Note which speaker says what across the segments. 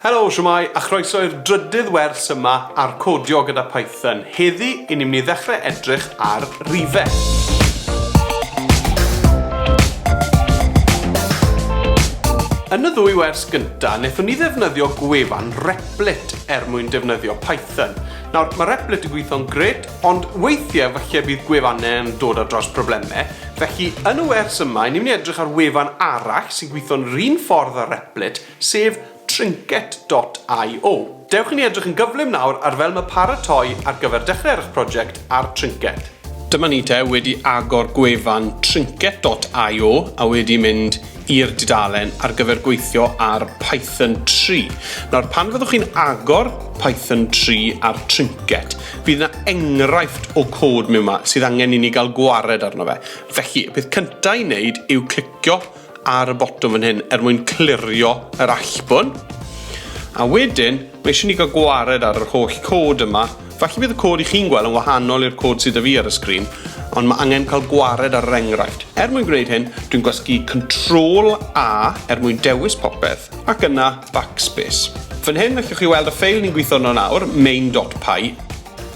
Speaker 1: Helo, shwmae, a chroeso i'r drydydd wers yma ar Codio gyda Python. Heddi, i ni'n mynd i ddechrau edrych ar rifau. Yn y ddwy wers gyntaf, wnaethon ni ddefnyddio gwefan Replit er mwyn defnyddio Python. Nawr, mae Replit yn gweithio'n gret, ond weithiau falle bydd gwefannau yn dod ar draws problemau. Felly, yn y wers yma, ni'n mynd i edrych ar wefan arall sy'n gweithio'n yr un ffordd â Replit, sef trinket dot io. Dewch i ni edrych yn gyflym nawr ar fel mae paratoi ar gyfer dechrau ar eich prosiect ar Trinket. Dyma ni te, wedi agor gwefan trinket dot io a wedi mynd i'r dudalen ar gyfer gweithio ar Python 3. Nawr, pan fyddwch chi'n agor Python 3 ar Trinket, fydd yna enghraifft o cod mewn yma sydd angen i ni gael gwared arno fe. Felly, y peth cyntaf i wneud yw clicio ar y botwm fan hyn er mwyn clirio yr allbwn. A wedyn, mae eisiau ni gael gwared ar yr holl cod yma. Falle bydd y cod i chi'n gweld yn wahanol i'r cod sydd 'da fi ar y sgrin, ond mae angen cael gwared ar yr enghraifft. Er mwyn gwneud hyn, dwi'n gwasgu Ctrl A er mwyn dewis popeth, ac yna Backspace. Fan hyn, allwch chi weld y ffeil ni'n gweithio arno nawr, main.py,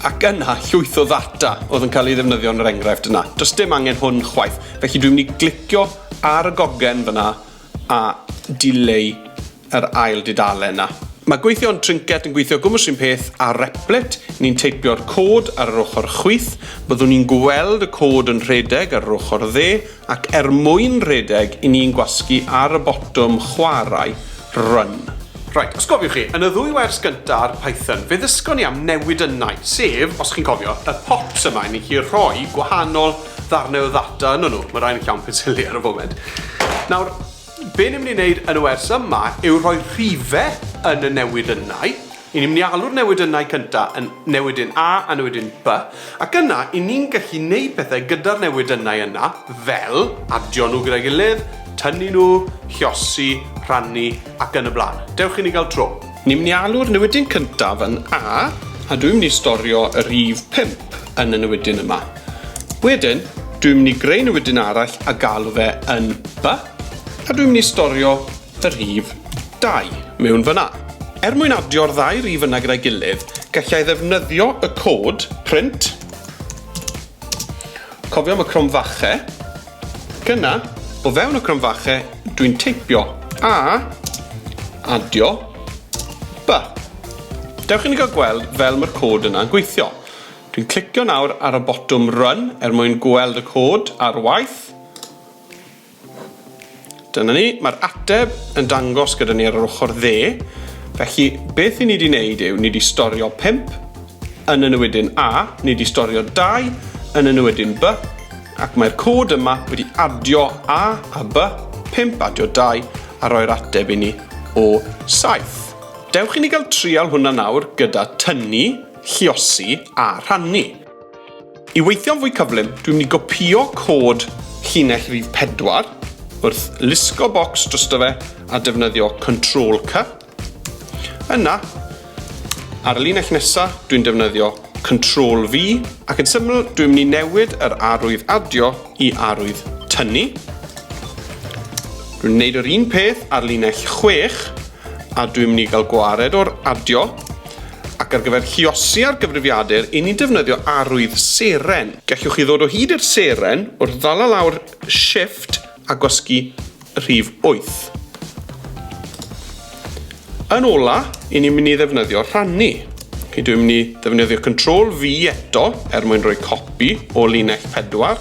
Speaker 1: Ac yna, llwyth o ddata oedd yn cael ei ddefnyddio yn yr enghraifft yna. Does dim angen hwn chwaith, felly dwi'n mynd i glicio ar y gogen fyna a dileu yr ail dudalen yna. Mae gweithio yn Trinket yn gweithio gwmws un peth â Replit. Ni'n teipio'r cod ar yr ochr chwith, byddwn ni'n gweld y cod yn rhedeg ar yr ochr dde, ac er mwyn rhedeg, i ni'n gwasgu ar y botwm chwarae, Run. Reit, os gofiwch chi, yn y ddwy wers gynta ar Python, fe ddysgon ni am newidynnau, sef, os chi'n cofio, y pots yma i ni gallu rhoi gwahanol ddarnau o ddata yno nhw. Mae rhain yn llawn pensili ar y foment. Nawr, be ni'n mynd i wneud yn y wers yma yw rhoi rhifau yn y newidynnau. I ni'n mynd i alw'r newidynnau cynta yn newidyn A a newidyn B, ac yna i ni'n gallu neud pethau gyda'r newidynnau yna, fel adio nhw gyda'i gilydd, tynnu nhw, lliosi, rhannu, ac yn y blaen. Dewch i ni gael tro. Ni'n mynd i alw'r newidyn cyntaf yn A, a dwi'n mynd i storio y rhif 5 yn y newidyn yma. Wedyn, dwi'n mynd i greu newidyn arall a galw fe yn B, a dwi'n mynd i storio y rhif 2 mewn fyna. Er mwyn adio'r ddau rif yna gyda'i gilydd, gallai ddefnyddio y cod print, cofio am y cromfache, ac yna, o fewn y cromfache, dwi'n teipio A, adio, B. Dewch i ni gael gweld fel mae'r cod yna'n gweithio. Dwi'n clicio nawr ar y botwm Run er mwyn gweld y cod ar waith. Dyna ni, mae'r ateb yn dangos gyda ni ar yr ochr dde. Felly, beth i ni wedi wneud yw, ni wedi storio 5 yn y newidyn A, ni wedi storio 2 yn y newidyn B, ac mae'r cod yma wedi adio A a B, 5 adio 2, a roi'r ateb i ni o 7. Dewch i ni gael trial hwnna nawr gyda tynnu, lliosi a rhannu. I weithio'n fwy cyflym, dwi'n mynd i gopïo cod llinell rif 4 wrth lusgo bocs drosto fe a defnyddio Control C. Yna, ar y linell nesaf, dwi'n defnyddio Control V, ac yn syml, dwi'n mynd i newid yr arwydd adio i arwydd tynnu. Dwi'n gwneud yr un peth ar linell 6, a dwi'n mynd i gael gwared o'r adio. Ac ar gyfer lluosi ar gyfrifiadur, i ni'n defnyddio arwydd seren. Gallwch chi ddod o hyd i'r seren wrth ddala lawr Shift a gwasgu rhif 8. Yn ola, i ni'n mynd i ddefnyddio rhannu. Okay, dwi'n mynd i ddefnyddio Control V eto er mwyn rhoi copi o linell 4,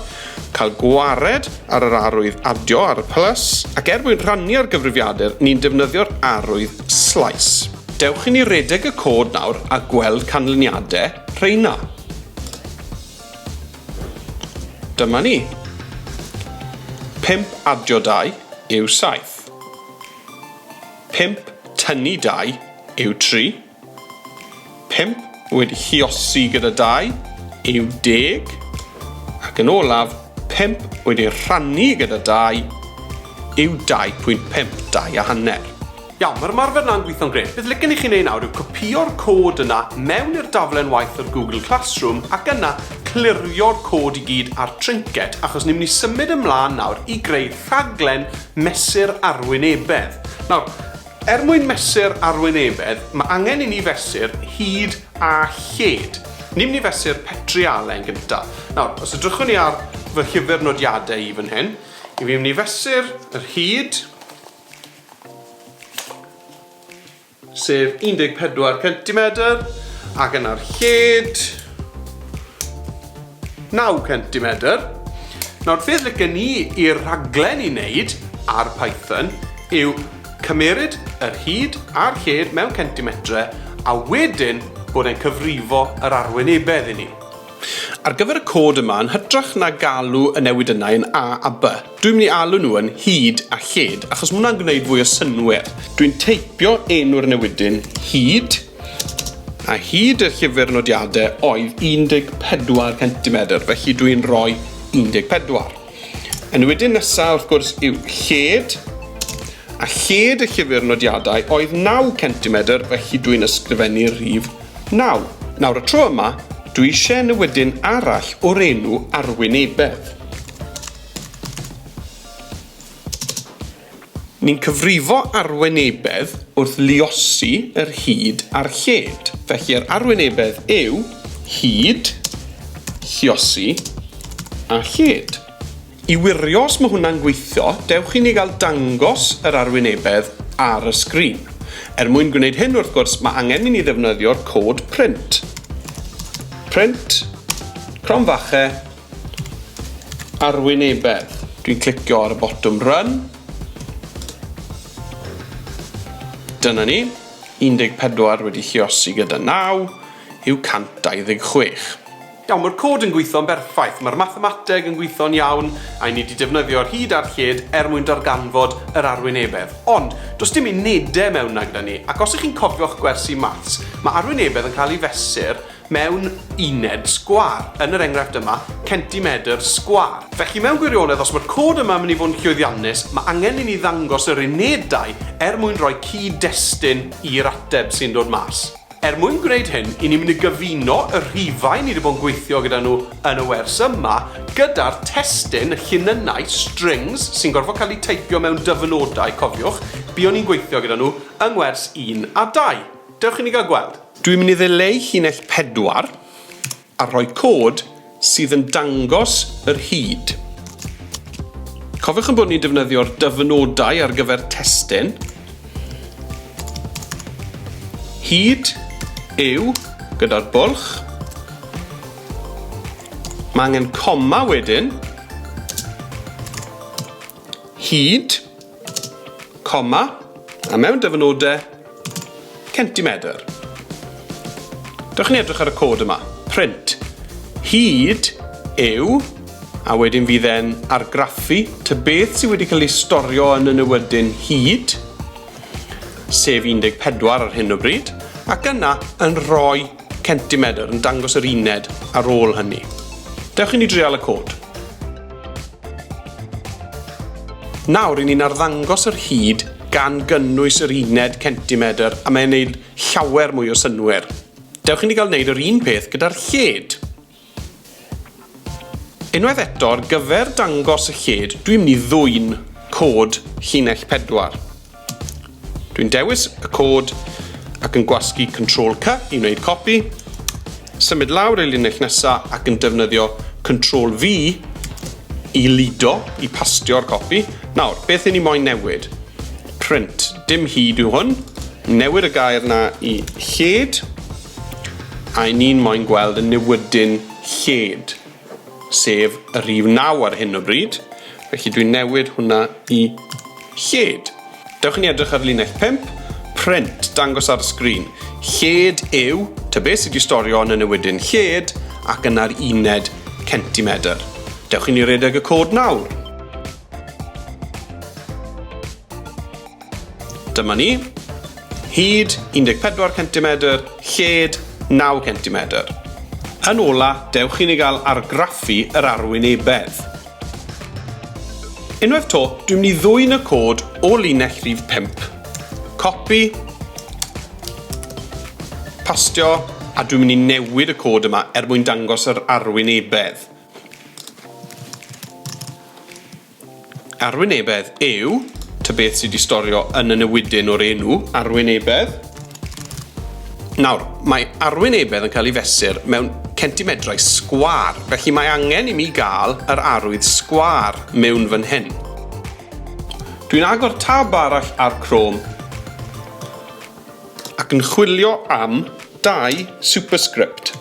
Speaker 1: cael gwared ar yr arwydd adio ar y plus, ac er mwyn rhannu ar gyfrifiadur, ni'n defnyddio'r arwydd slice. Dewch i ni redeg y cod nawr a gweld canlyniadau rheina. Dyma ni. 5 adio 2 yw 7. 5 tynnu 2 yw 3. 5 wedi lluosi gyda 2 yw 10. Ac yn olaf, 5 wedi rhannu gyda 2 yw 2.5, 2 a hanner. Iawn, mae'r ymarfer 'na'n gweithio'n grêt. Beth licen i chi wneud nawr yw copïo'r cod yna mewn i'r daflen waith o'r Google Classroom ac yna clirio'r cod i gyd ar Trinket achos ni'n mynd i symud ymlaen nawr i greu rhaglen mesur arwynebedd. Nawr, Er mwyn mesur arwynebedd, mae angen i ni fesur hyd a lled. Ni'n mynd i fesur petrialau yn gyntaf. Nawr, os edrychwn ni ar fy llyfr nodiadau i fan hyn, i fi'n mynd i fesur yr hyd, sef 14 centimetr, ac yna'r lled, 9 centimetr. Nawr, beth licen ni i'r rhaglen i wneud ar Python yw cymeryd yr hyd a'r lled mewn centimetre a wedyn bod e'n cyfrifo yr arwynebedd i ni. Ar gyfer y cod yma, yn hytrach na galw y newidynnau yn A a B, dwi'n mynd i alw nhw yn hyd a lled, achos mae hwnna'n gwneud fwy o synnwyr. Dwi'n teipio enw'r newidyn hyd, a hyd y llyfr nodiadau oedd 14 centimedr, felly dwi'n rhoi 14. Y newidyn nesaf, wrth gwrs, yw lled, a lled y llyfr nodiadau oedd 9 centimedr, felly dwi'n ysgrifennu'r rhif 9. Nawr y tro yma, dwi eisiau newydyn arall o'r enw arwynebedd. Ni'n cyfrifo arwynebedd wrth luosi yr hyd a'r lled. Felly yr arwynebedd yw hyd, lluosi a lled. I wirio os mae hwnna'n gweithio, dewch i ni gael dangos yr arwynebedd ar y sgrin. Er mwyn gwneud hyn, wrth gwrs, mae angen i ni ddefnyddio'r cod print. Print, cromfache, arwynebedd. Dwi'n clicio ar y botwm Run. Dyna ni, 14 wedi lluosi gyda 9 yw 126. Iawn, mae'r cod yn gweithio'n berffaith, mae'r mathemateg yn gweithio'n iawn, a i ni wedi defnyddio'r hyd a'r lled er mwyn darganfod yr arwynebedd. Ond, does dim unedau mewn 'na gyda ni, ac os ych chi'n cofio'ch gwersi maths, mae arwynebedd yn cael ei fesur mewn uned sgwâr, yn yr enghraifft yma, centimedr sgwâr. Felly mewn gwirionedd, os mae'r cod yma yn mynd i fod yn llwyddiannus, mae angen i ni ddangos yr unedau er mwyn rhoi cyd-destun i'r ateb sy'n dod mas. Er mwyn gwneud hyn, i ni'n mynd i gyfuno y rhifau ni wedi bod yn gweithio gyda nhw yn y wers yma gyda'r testun, y llinynnau, strings, sy'n gorfod cael eu teipio mewn dyfynodau, cofiwch, buon ni'n gweithio gyda nhw yng ngwers 1 a 2. Dewch i ni gael gweld. Dwi'n mynd i ddileu llinell 4 a rhoi cod sydd yn dangos yr hyd. Cofiwch ein bod ni'n defnyddio'r dyfynodau ar gyfer testun. Hyd yw gyda'r bwlch. Mae angen coma wedyn. Hyd, coma, a mewn dyfynodau, Centimedr. Dewch i ni edrych ar y cod yma. Print. Hyd yw, a wedyn fydd e'n argraffu ta beth sydd wedi cael ei storio yn y newydyn hyd, sef 14 ar hyn o bryd, ac yna yn rhoi centimedr, yn dangos yr uned ar ôl hynny. Dewch i ni drial y cod. Nawr, i ni'n arddangos yr hyd gan gynnwys yr uned centimedr a mae'n neud llawer mwy o synnwyr. Dewch i ni gael neud yr un peth gyda'r lled. Unwaith eto, ar gyfer dangos y lled, dwi'n mynd i ddwyn cod llinell 4. Dwi'n dewis y cod ac yn gwasgu Ctrl C i wneud copi, symud lawr i'r linell nesa ac yn defnyddio Ctrl V i ludo, i pastio'r copi. Nawr, beth i ni moyn newid? Print, dim hyd yw hwn. Newid y gair na i lled, a i ni'n moyn gweld y newydyn lled, sef y rhif 9 ar hyn o bryd. Felly dwi'n newid hwnna i lled. Dewch i ni edrych ar linell 5. Print, dangos ar y sgrin. Lled yw, ta beth sydd wedi storio yn y newidyn lled, ac yna'r uned centimedr. Dewch i ni redeg y cod nawr. Dyma ni. Hyd 14 centimedr, lled 9 centimedr. Yn ola, dewch i ni gael argraffu yr arwynebedd. Unwaith 'to, dwi'n mynd i ddwyn y cod o linell rhif 5. Copi, pastio, a dwi'n mynd i newid y cod yma er mwyn dangos yr arwynebedd. Arwynebedd yw ta beth sydd wedi storio yn y newidyn o'r enw arwynebedd. Nawr, mae arwynebedd yn cael ei fesur mewn centimedrau sgwâr, felly mae angen i mi gael yr arwydd sgwâr mewn fan hyn. Dwi'n agor tab arall ar Chrome ac yn chwilio am dau superscript.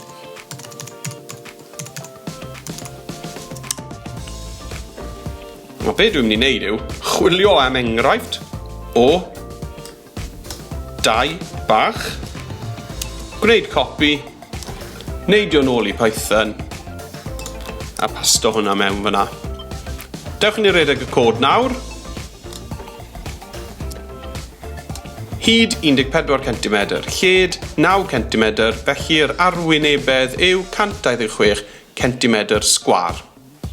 Speaker 1: A be dwi'n mynd i wneud yw chwilio am enghraifft o dau bach, gwneud copi, neidio nôl i Python, a pasto hwnna mewn fyna. Dewch i ni redeg y cod nawr. Hyd 14 centimetr, lled 9 centimetr, felly'r arwynebedd yw 126 centimetr sgwâr.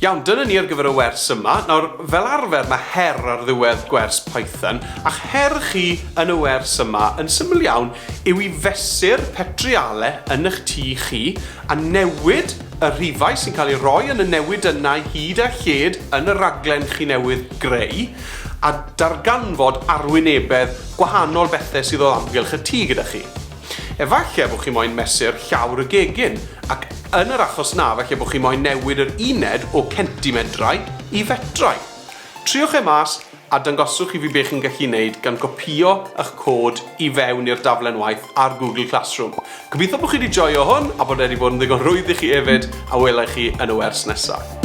Speaker 1: Iawn, dyna ni ar gyfer y wers yma. Nawr, fel arfer mae her ar ddiwedd gwers Python, a'ch her chi yn y wers yma, yn syml iawn, yw i fesur petriale yn eich tŷ chi a newid y rhifau sy'n cael eu rhoi yn y newidynnau hyd a lled yn y raglen chi newydd greu, a darganfod arwynebedd gwahanol bethau sydd o amgylch y tŷ gyda chi. Efallai bod chi moyn mesur llawr y gegin, ac yn yr achos 'na falle bod chi moyn newid yr uned o centimedrau i fetrau. Triwch e mas a dangoswch i fi be chi'n gallu neud gan gopïo ych cod i fewn i'r daflen waith ar Google Classroom. Gobeithio bod chi wedi joio hwn a bod e wedi bod yn ddigon rhwydd i chi hefyd, a wela i chi yn y wers nesaf.